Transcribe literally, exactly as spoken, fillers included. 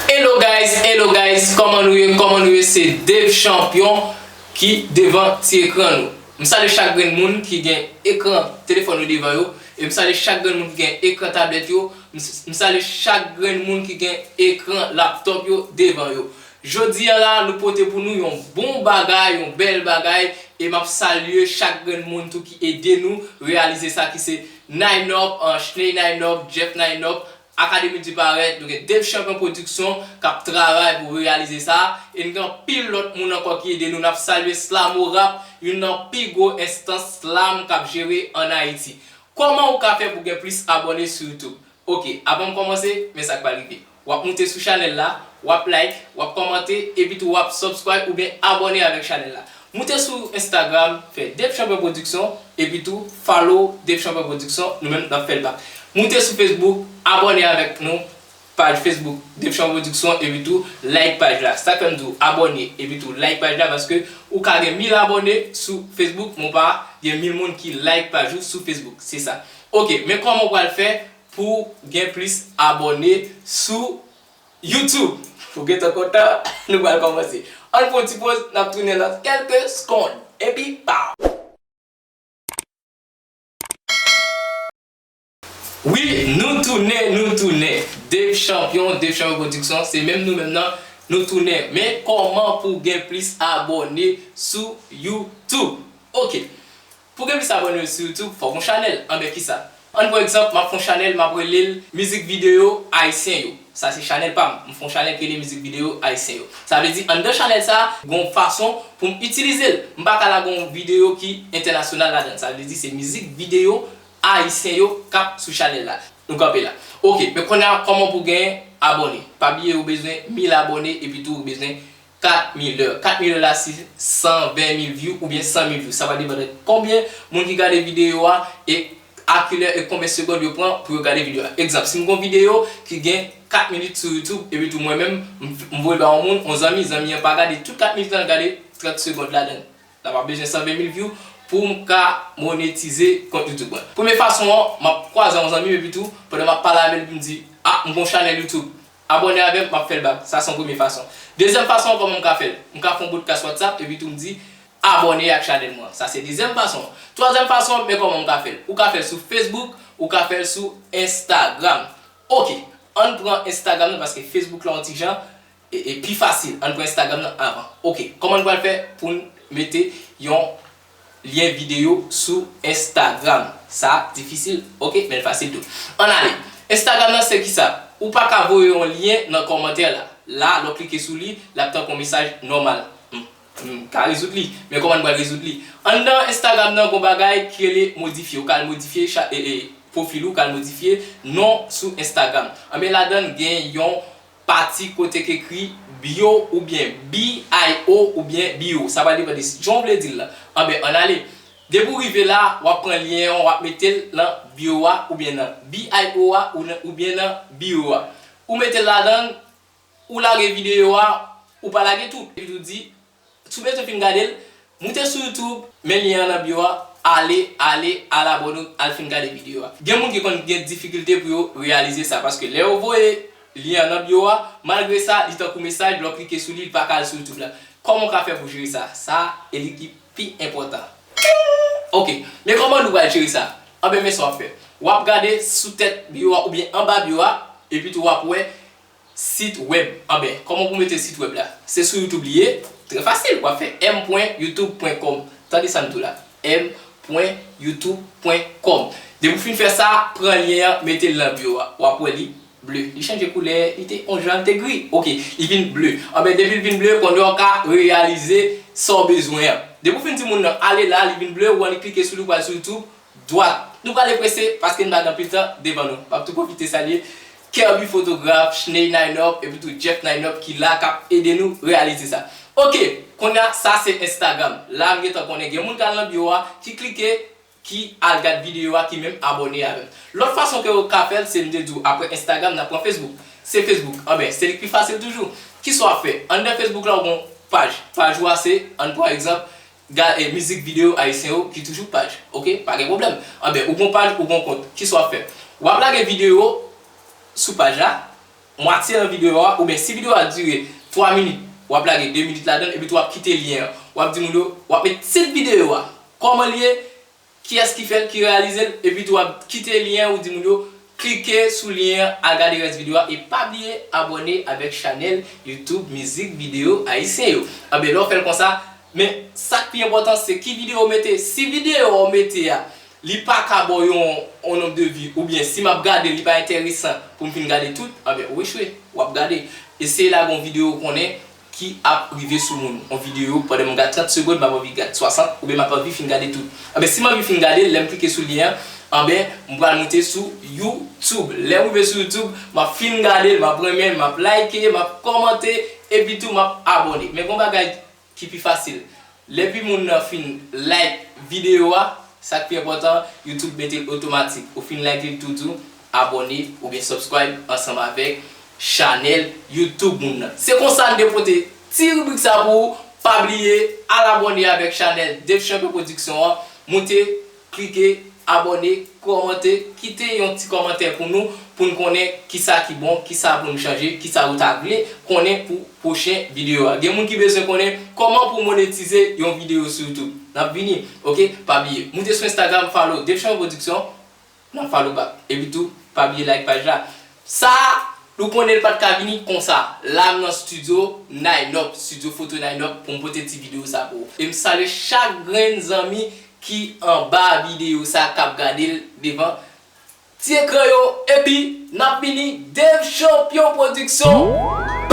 Hello guys, hello guys, kòman nou ye, kòman nou ye? Se Dave Champion ki devan ti ekran nou. M salye chak grenn moun ki gen ekran telefòn yo devan yo, e m salye chak grenn moun ki gen ekran tablèt yo, m, m salye chak grenn moun ki gen ekran laptòp yo devan yo. Jodi a la, nou pote pou nou yon bon bagay, yon bèl bagay, e m ap salye chak grenn moun tou ki ede nou reyalize sa, ki se Ninop, Chney Ninop, Jeff Ninop, Akademi di Parèt, nou gen Dave Champion Production k ap travay pou reyalize sa, e n gen anpil lòt moun ankò ki ede nou. N ap salye Slamo Rap, youn nan pi gwo enstans slam k ap jere ann Ayiti. Kòman ou ka fè pou gen plis abòne sou YouTube? Ok, avan m kòmanse, men sa k pral rive. W ap moute sou chanèl la, w ap like, w ap kòmante, epi tou w ap subscribe oubyen abòne avèk chanèl la. Moute sou Instagram, fè Dave Champion Production, epi tou follow Dave Champion Production, nou menm n ap fè l bak. Moute sou Facebook, abòne avèk nou, paj Facebook Dave Champion Production, epi tou like paj la. Sa k fè m di w abòne, epi tou like paj la, paske ou ka gen mil abòne sou Facebook, men w pa gen mil moun ki like paj ou sou Facebook. Se sa. Ok, men kòman w pral fè pou gen plis abòne sou YouTube? Ou gentan kontan, nou pral kòmanse. Ann pran yon ti poz, n ap tounen nan kèlke segonn. Epi, pow! Wi, nou tounen, nou tounen. Dave Champion, Dave Champion Production, se menm nou menm nan, nou tounen. Men kòman pou gen plis abòne sou YouTube? Ok. Pou gen plis abòne sou YouTube, fòk yon chanèl. Anben, kisa? Ann pran egzanp, m ap fè yon chanèl, m ap rele l Mizik Videyo Ayisyen Yo. Sa se chanèl pa m. M fè yon chanèl ki rele Mizik Videyo Ayisyen Yo. Sa vle di, anndan chanèl sa a, gen yon fason pou m itilize l. M pa ka lage yon videyo ki entènasyonal ladan l. Sa vle di, se mizik videyo ayisyen yo k ap sou chanèl la. Nou kanpe la. Ok, men kounye a, kòman pou gen abòne? Pa bliye, ou bezwen mil abòne, epi tou ou bezwen kat mil è. Kat mil è la, se san ven mil view oubyen san mil view. Sa va depann de konbyen moun ki gade videyo a e a kilè e konbyen segonn yo pran pou yo gade videyo a. Egzanp, si m gen yon videyo ki gen kat minit sou YouTube, epi tou mwen menm, m, m voye l ba yon moun, yon zanmi, zanmi an pa gade tout kat minit lan, l gade trant segonn ladan l. Sa va bezwen san ven mil view pou m ka monetize kont YouTube mwen. Premye fason an, m ap kwaze yon zanmi m, epi tou, pandan m ap pale avè l, epi m di, "Ah, m gen yon chanèl YouTube. Abòne avè m, m ap fè l bak." Sa se yon premye fason. Dezyèm fason an, kòman m ka fè l? M ka fè yon podcast WhatsApp, epi tou m di, "Abòne ak chanèl mwen." Sa se dezyèm fason an. Twazyèm fason an, men kòman m ka fè l? Ou ka fè l sou Facebook, ou ka fè l sou Instagram. Ok, ann pran Instagram nan, paske Facebook la yon ti jan e, e pi fasil. Ann pran Instagram nan avan. Ok, kòman n pral fè pou n mete yon lyen videyo sou Instagram? Sa difisil, ok, men l fasil tou. Ann ale. Instagram nan se kisa? Ou pa ka voye yon lyen nan kòmantè la. La, lè w klike sou li, l ap tankou yon mesaj nòmal. Hmm, hmm, ka rezoud li. Men kòman n pral rezoud li? Anndan Instagram nan, gon bagay ki rele modifye. Ou ka al modifye cha-, e, e, pwofil ou, ou ka al modifye non sou Instagram. Anben, ladan l gen yon pati kote k ekri bio oubyen B I O oubyen bio. Sa va depann de jan w vle di l lan. Anben, ann ale. Depi w rive la, w ap pran lyen an, w ap mete l nan bio a oubyen nan B I O a ou nan, oubyen nan bio a. Ou mete l ladan l, ou lage videyo a, ou pa lage tout. Epi tou di, si w bezwen fin gade l, moute sou YouTube, men lyen an nan bio a, ale, ale, al abòne w, al fin gade videyo a. Gen moun ki konn gen difikilte pou yo reyalize sa, paske lè yo voye lyen an nan bio a, malgre sa, li tankou mesaj, lè w klike sou li, li pa ka al sou YouTube la. Kòman w ka fè pou jere sa? Sa, e li ki pi enpòtan. Ok, men kòman nou pral jere sa? Anben, men sa w ap fè. W ap gade sou tèt bio a oubyen anba bio a, epi tou w ap wè sit wèb. Anben, kòman pou mete sit wèb la? Se sou YouTube li ye. Trè fasil. W ap fè m pwen youtube pwen kòm. Tande sa m di w la. M pwen youtube pwen kòm. Depi w fin fè sa, pran lyen an, mete l nan bio a. W ap wè li ble. Li chanje koulè, li te yon jan, li te gri. Ok, li vin ble. Anben, depi l vin ble, kounye a w ka reyalize sa w bezwen an. Depi w fin di moun nan, ale la, li vin ble, ou annik klike sou li, ou pral sou YouTube. Dwat. Nou prale prese paske n pa gen anpil tan devan nou. M ap tou pwofite salye Kerby Fotograf, Chney Ninop, epi tou Jeff Ninop ki la k ap ede nou reyalize sa. Ok, kounye a, sa se Instagram. La, m gentan konnen gen moun k al nan bio a, ki klike, ki al gad videyo a, ki menm abòne avè m. Lòt fason ke w ka fè l, se m te di w, apre Instagram, n ap pran Facebook. Se Facebook. Anben, se li k pi fasil toujou. Kisa w ap fè? Anndan Facebook la, ou gen yon paj. Paj ou a se, ann pran egzanp, ga-, e, mizik videyo ayisyen yo ki toujou paj. Ok? Pa gen pwoblèm. Anben, ou gon paj, ou gon kont. Kisa w ap fè? W ap lage videyo sou paj la, mwatye nan videyo a, oubyen si videyo a dire twa minit, w ap lage de minit ladan l, epi tou w ap kite lyen an. W ap di moun yo, w ap met tit videyo a, kòman l ye, kiyès ki fè l, ki reyalize l, epi tou w ap kite lyen an, ou di moun yo, klike sou lyen an, al gade rès videyo a, e pa bliye abòne avèk chanèl YouTube Mizik Videyo Ayisyen yo. Anben, lè w fè l konsa, men sa k pi enpòtan, se ki videyo w mete. Si videyo w mete a, li pa ka ba w yon, yon nonb de vi, oubyen si m ap gade l, li pa enteresan pou m fin gade tout, anben, ou echwe, w ap gade. Eseye lage yon videyo ou konnen ki ap rive sou moun. Yon videyo, pandan m gade trant segonn, m ap anvi gade swasant, oubyen m ap anvi fin gade tout. Anben, si m anvi fin gade l, lè m klike sou lyen an, anben, m pral moute sou YouTube. Lè m rive sou YouTube, m ap fin gade l, m ap renmen l, m ap like, m ap kòmante, epi tou m ap abòne. Men gon bagay ki pi fasil. Lepi moun nan fin like videyo a, sa k pi enpòtan, YouTube mete l otomatik. Ou fin like li, l tou di w abòne oubyen subscribe ansanm avèk chanèl YouTube moun nan. Se konsa n te pote ti ribrik sa pou ou. Pa bliye, al abòne avèk chanèl Dave Champion Production an. Moute, klike, abòne, kòmante, kite yon ti kòmantè pou nou, pou n konnen kisa ki bon, kisa pou n chanje, kisa ou ta vle konnen pou pwochen videyo a. Gen moun ki bezwen konnen kòman pou monetize yon videyo sou YouTube. N ap vini, oke? Pa bliye, moute sou Instagram, follow Dave Champion Production, n ap follow back. Epi tou, pa bliye like paj la. Sa, nou konnen l pa t ka vini konsa. La m nan studio Nine Up, studio foto Nine Up, pou m pote ti videyo sa pou ou. E m salye chak grenn zanmi ki anba videyo sa k ap gade l devan ti ekran yo. Epi, n ap vini, Dave Champion Production.